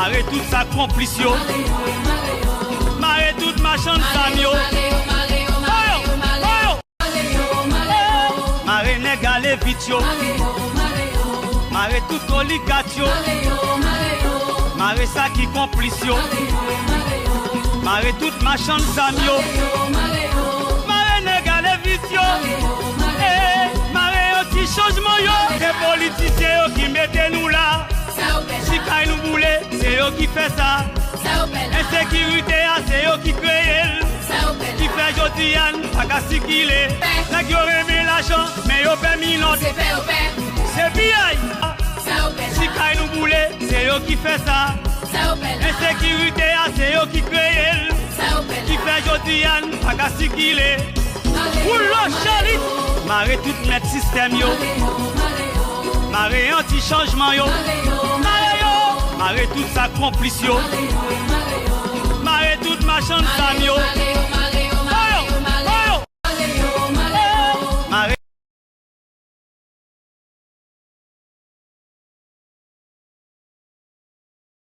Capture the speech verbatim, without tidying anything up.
Mare tout sa konplis yo. Mare tout machann zam yo. Mare yo, mare yo, mare yo, mare yo, mare yo, mare yo, mare yo, mare yo. Mare nèg ale vit yo. Mare tout oligat yo. Mare sa ki konplis yo. Mare tout machann zam yo. Mare nèg ale vit yo. Eh, mare yon ti chanjman yo. Se politisyen yo ki mete nou la. Si kay nou boule, se yo ki fè sa. Ensekirite a, se yo ki kreye l. Ki fè jodi a n pa ka sikile. Nèg yo renmen lajan, men yo pè minòt. Se piyay. Si kay nou boule, se yo ki fè sa. Ensekirite a, se yo ki kreye l. Ki fè jodi a n pa ka sikile. Woulo chalit. Mare tout mèt sistèm yo. Mare anti chanjman yo. Mare yo. Mare tout sa konplis yo.